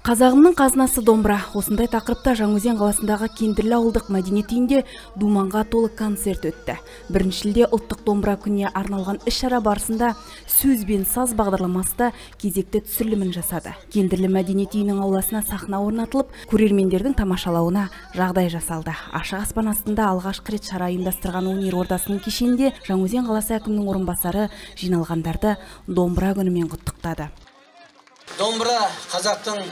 Қазағымның қазынасы домбыра. Осындай тақырыпта Жаңаөзен қаласындағы Кендірлі ауылдық мәдениет үйінде думанға толы концерт өтті. Бірінші шілде ұлттық домбыра күніне арналған іс-шара барысында сөз бен саз бағдарламасы да кезекті түсірілімін жасады. Кендірлі мәдениет үйінің ауласына сахна орнатылып, көрермендердің тамашалауына жағдай жасалды. Ашық аспан астында алғашқы рет шара ұйымдастырған өнер ордасының кешенінде Жаңаөзен қаласы әкімінің орынбасары жиналғандарды домбыра күнімен құттықтады. Домбыра қазақтың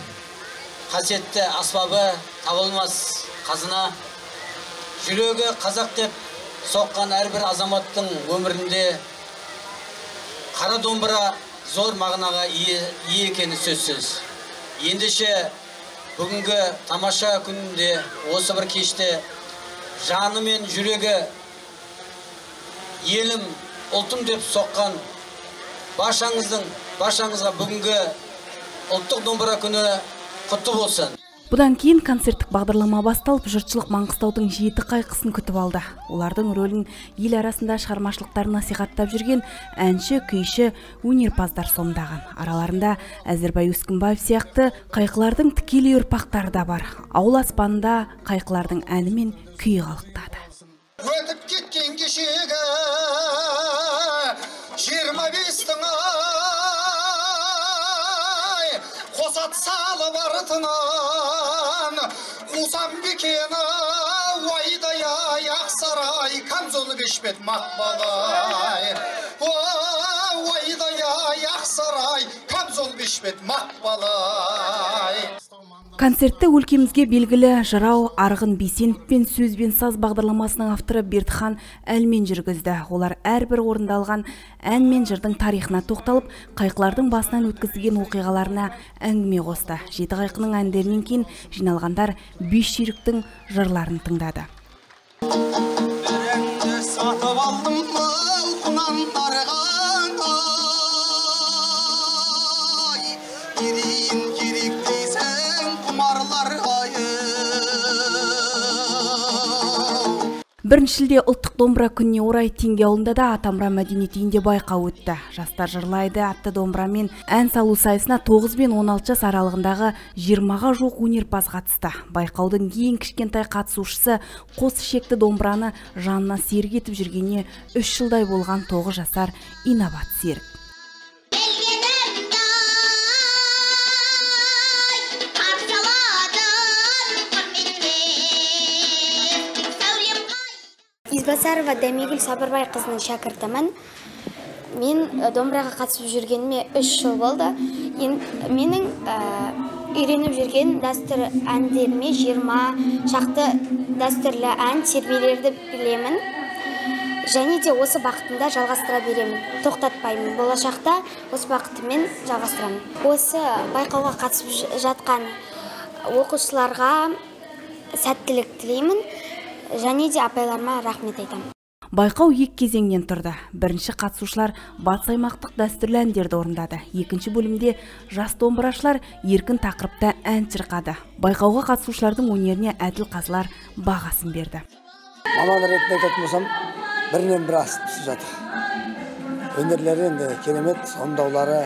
қасиетті аспабы, табылмас қазына. Жүрегі қазақ деп соққан әрбір азаматтың өмірінде қара домбыра зор мағынаға ие екені сөзсіз. Ендеше бүгінгі тамаша күнде, осы бір кеште жаны мен жүрегі елім, ұлтым деп соққан баршаңызға бүгінгі ұлттық домбыра күні құтты болсын. Бұдан кейін концерттік бағдарлама басталып, жұртшылық Маңғыстаудың жеті қайқысын күтіп алды. Олардың рөлін ел арасында шығармашылықтарын насихаттап жүрген әнші, күйші, өнерпаздар сомдаған. Араларында Әзірбай Өскінбаев сияқты қайқылардың тікелей ұрпақтары да бар. Ауыл аспанында қайқылардың әні мен күйі қалықтады. Өтіп кеткен кешегі 25-тің ай қосат салып артынан қусам бекені уайдай ақ сарай камзолы бешбет мақпалай уайдай ақ сарай камзол бешбет мақпалай. Концертті өлкемізге белгілі жырау Арғын Бейсенов пен сөз бен саз бағдарламасының авторы Бердіхан Әлмен жүргізді. Олар әрбір орындалған ән мен жырдың тарихына тоқталып, қайқылардың басынан өткізген оқиғаларына әңгіме қосты. Жеті қайқының әндерінен кейін жиналғандар бес жүйріктің жырларын тыңдады. Біріңді сатып алдым құнандарға, ерейін керек дейсің құмарларға. Бірінші шілде ұлттық домбыра күніне орай Теңге ауылында да Атамұра мәдениет үйінде байқау өтті. Жастар жырлайды атты домбырамен ән салу сайысына 9 бен 16 жас аралығындағы 20-ға жуық өнерпаз қатысты. Байқаудың ең кішкентай қатысушысы қос ішекті домбыраны жанына серік етіп жүргеніне 3 жылдай болған 9 жасар Инабат Серік. Избасарова Дәмегүл Сабырбай қызының шәкіртімін. Мен домбыраға қатысып жүргеніме 3 жыл болды. Менің үйреніп жүрген дәстүр әндеріме 20 шақты дәстүрлі ән термелерді білемін. Және де осы бағытында жалғастыра беремін, тоқтатпаймын. Болашақта осы бағытымен жалғастырамын. Осы байқауға қатысып жатқан оқушыларға сәттілік тілеймін. Және де апайларыма рахмет айтамын. Байқау екі кезеңнен тұрды. Бірінші қатысушылар батыс аймақтық дәстүрлі әндерді орындады. Екінші бөлімде жас домбырашылар еркін тақырыпта ән шырқады. Байқауға қатысушылардың өнеріне әділ қазылар бағасын берді. Маман ретінде айтатын болсам, бірінен бірі асып түсіп жатыр. Өнерлері енді керемет, сомдаулары,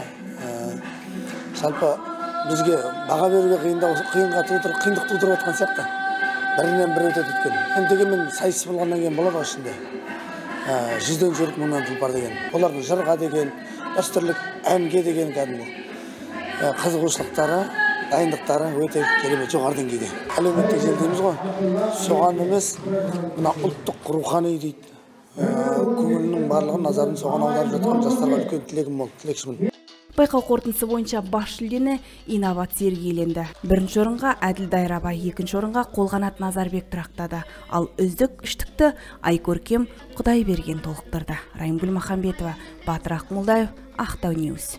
жалпы бізге баға беруге қиындық тудырып отқан сияқты. Бірінен бірі өтеді өткен. Енді дегенмен сайыс болғаннан кейін болады ғой ішінде. Жүзден жүйрік мыңнан тұлпар деген. Олардың жырға деген, дәстүрлік әнге деген кәдімгі қызығушылықтары, дайындықтары өте керемет жоғары деңгейде. Әлеуметтік желі дейміз ғой, соған емес, мына ұлттық рухани дейді, көңілінің барлығын назарын соған аударып жатқан жастарға үлкен тілегім болды, тілекшімін. Байқау қорытындысы бойынша бас жүлдені Инабат Серік иеленді. Бірінші орынға Әділ Дайрабай, екінші орынға Қолғанат Назарбек тұрақтады. Ал үздік үштікті Айкөркем Құдайберген толықтырды. Райымгүл Махамбетова, Батыр Ақмолдаев, Ақтау Ньюс.